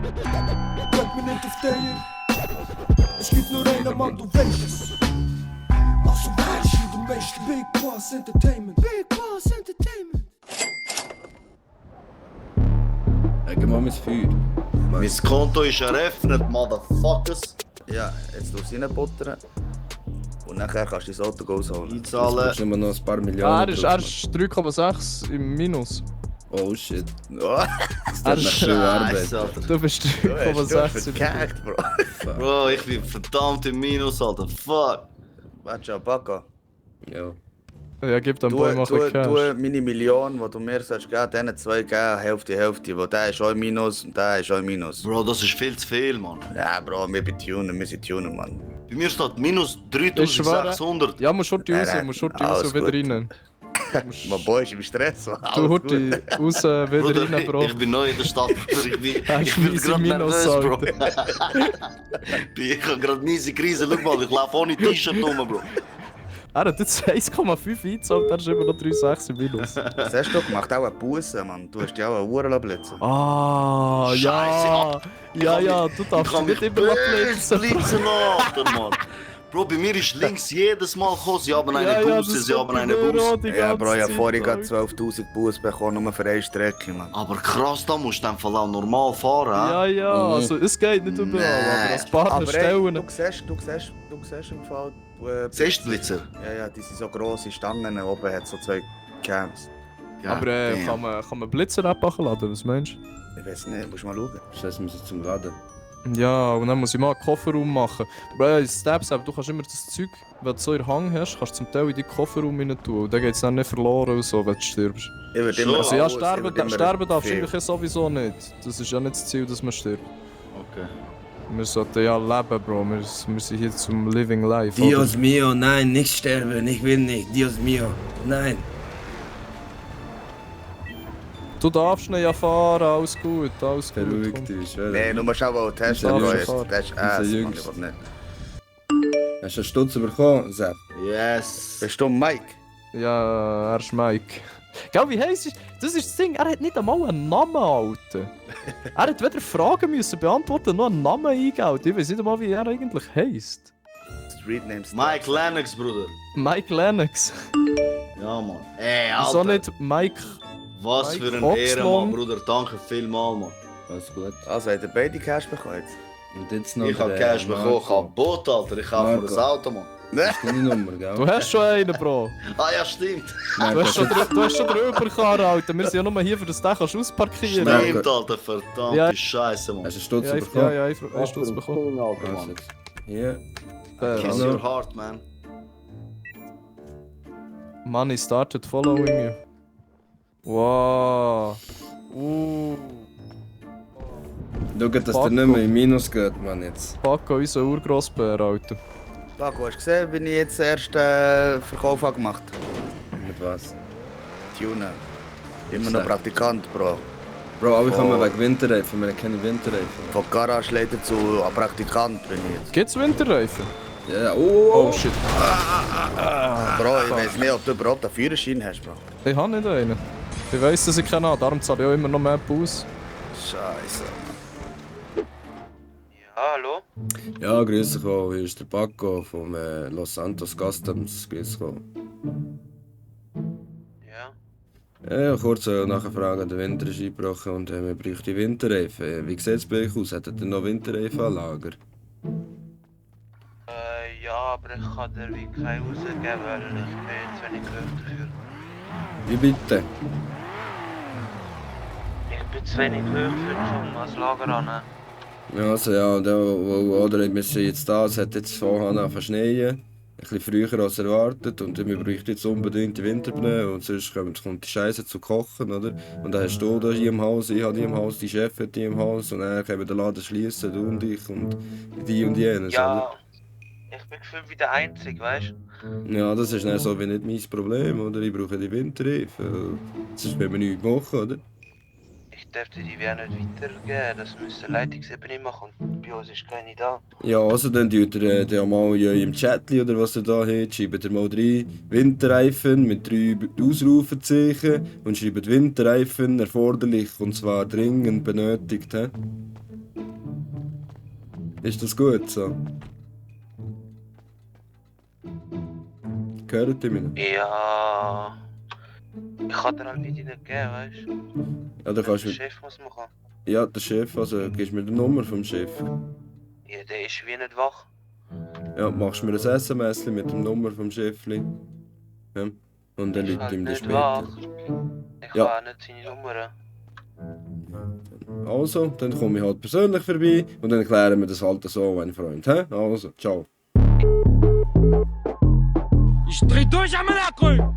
Drück mir nicht auf dir. Es gibt nur einen Mann, du weißt es. Also weißt du, du weißt Big Boss Entertainment. Big Boss Entertainment. Gib mal mein Feuer. Mein Konto ist eröffnet, Motherfuckers. Ja, jetzt tust du reinbuttern. Und nachher kannst du dein Auto holen. Jetzt Einzahlen. musst du immer noch ein paar Er Millionen ist drauf 3,6 im Minus. machen. Oh shit. Oh, Das tut nach viel Arbeit. Scheiße, Alter. Du bist du hast 3,6 im verkackt, Bro. Bro, ich bin verdammt im Minus, Alter. Fuck. Warte schon, Paco. Ja. Ja, gib dem Du, Boy mal du, ein bisschen du Cash. meine Million, die du mir sollst geben, diesen zwei geben, Hälfte. Weil der ist auch im Minus und der ist auch im Minus. Bro, das ist viel zu viel, Mann. Ja, Bro, wir sind Tunen, Mann. Bei mir steht minus Ich schwöre. 3600. Ja, musst Hurti raus, Nein, musst Hurti alles raus und wieder gut. rein. Mein Boy ist im Stress. So. Du Alles Hurti gut. raus, wieder Bruder, rein, Bro. ich bin neu in der Stadt, Bruder. Ich bin Miese gerade Minus, nervös, Bro. Ich habe gerade miese Krise. Schau mal, ich laufe ohne T-Shirt rum, Bro. Er hat jetzt 1,5 eingezahlt, er ist immer noch 3,6 im Minus. Was hast du gemacht? Auch eine Busse, Mann. Du hast dich auch eine Uhr blitzen. Ah, ja. Ja, du darfst Ich kann nicht mich immer noch böse blitzen. blitzen, Alter, Mann. Bro, bei mir ist links jedes Mal gekommen. Sie haben eine Busse, sie haben eine Busse. Ja, Bro, ich habe vorhin gerade 12.000 Busse bekommen, nur für eine Strecke, Mann. Aber krass, da musst du in dem Fall auch normal fahren. Ja, also es geht nicht überall, aber als Partner Aber ey, stellen. du siehst im Fall... Siehst du Blitzer? Ja, die sind so grosse Stangen, oben hat so zwei Cams. Aber kann man Blitzer abladen, was meinst Ich weiß nicht, musst mal schauen. Das heisst, wir sind zum Laden. du? Ja, und dann muss ich mal einen Kofferraum machen. Bro, Steps, du kannst immer das Zeug, wenn du so in der Hang hast, kannst du zum Teil in deinen Kofferraum rein tun. Und dann geht es dann nicht verloren und so, wenn du stirbst. Ich würde Schon. immer Also ja, alles, ich sterben würde immer darfst du viel. eigentlich sowieso nicht. Das ist ja nicht das Ziel, dass man stirbt. Okay. Wir sollten ja leben, Bro. Wir sind hier zum Living Life. Dios mio, nein, nicht sterben, ich will nicht. Dios mio, nein. Du darfst nicht ja fahren, alles gut, alles gut. Beruhig komm. dich, schwöre. Nee, du musst auch testen, Ja, Bro. schon. Das ist Unser Ass, Mann, ich Jüngster. will nicht. Hast du einen Stutz bekommen, Sepp? Yes. Bist du Mike? Ja, er ist Mike. Gell, wie heisst es? Das ist das Ding, er hat nicht einmal einen Namen, Alter. Er hat weder Fragen müssen beantworten, noch einen Namen eingeben. Ich weiß nicht einmal, wie er eigentlich heisst. Street Names. Mike Lennox, Bruder. Mike Lennox. Ja, Mann. Ey, Wieso Alter. nicht Mike? Was Mike für ein Oxlong? Ehrenmann, Bruder. Danke vielmals, Mann. Alles gut. Also, hat er beide Cash bekommen jetzt? Und jetzt noch Ich hab der Cash bekommen, Marco. kaputt, Alter. Ich kaufe mir Marco. ein Auto, Mann. Das ist deine Nummer, gell? Du hast schon einen, Bro. Ah ja, stimmt. Du hast schon den Überkarren, Alter. Wir sind ja nur hier, für das Dach kannst du ausparkieren. Stimmt, Alter. Verdammte Ja. Scheiße, Mann. Hast du einen Stutz Ja, bekommen? ja, ich Stutz bekommen. Also jetzt. Hier. Der, Kiss Hallo. your heart, man. Money started following you. Wow. Schau, dass der nicht mehr in Minus geht, Mann, jetzt. Paco, unser Urgrossbär, Alter. Paco, hast du gesehen, wie ich jetzt den ersten Verkauf habe gemacht Mit was? Tunen. Immer noch Praktikant, Bro. Bro, aber ich komme Oh. wegen Winterreifen, wir haben keine Winterreifen. Von Garageleiter zu Praktikant bin ich jetzt. Gibt's Winterreifen? Ja, Oh shit. Bro, ich weiß nicht, ob du überhaupt einen Führerschein hast, Bro. Ich habe nicht einen. Ich weiss, dass ich keinen habe, darum zahle ich auch immer noch mehr Bus. Scheiße. Ja, hallo? Ja, grüß dich auch. Hier ist der Paco vom Los Santos Customs. Grüß dich auch. Ja. Ja, kurz nachfragen, der Winter ist eingebrochen und wir bräuchten Winterreifen. Wie sieht es bei euch aus? Hättet ihr noch Winterreifen an Lager? Ja, aber ich kann dir wie keine rausgeben, weil ich bin jetzt wenig hoch dafür. Wie bitte? Ich bin zu wenig hoch für um als Lager anzunehmen. Ja, also ja, oder wir sind jetzt da, es hat jetzt vorher an verschneien. Ein bisschen früher als erwartet und wir bräuchten jetzt unbedingt die Winterpneu und sonst kommt die Scheiße zu kochen, oder? Und dann hast du da hier im Haus, ich habe die im Haus, die Chef hat die im Haus und dann können wir den Laden schließen, du und ich und die und jenes, Ja, ich bin gefühlt wie der Einzige, weißt du? Ja, das ist dann so wie nicht mein Problem, oder? Ich brauche die Winterreifen. Sonst können wir nichts machen, oder? Ich darf dir die wie auch nicht weitergeben, das müssen Leitungsebene machen und bei uns ist keine da. Ja, also dann tut ihr ja mal im Chat oder was ihr da habt, schreibt ihr mal 3 Winterreifen mit 3 Ausrufezeichen und schreibt Winterreifen erforderlich und zwar dringend benötigt. He? Ist das gut so? Gehört ihr mir? Ja. Ich kann dir halt nicht geben, weißt du? Ja, dann Der kannst du... Chef muss machen. Ja, der Chef, also gibst mir die Nummer vom Chef. Ja, der ist wie nicht wach. Ja, machst mir ein SMS mit der Nummer vom Chefli. Ja. Und dann Ist liegt halt ihm das nicht später. wach. Ich Ja. habe auch nicht seine Nummer. Also, dann komme ich halt persönlich vorbei und dann klären wir das halt so, mein Freund. Hä? Also, ciao. Ich dreh durch am Monaco!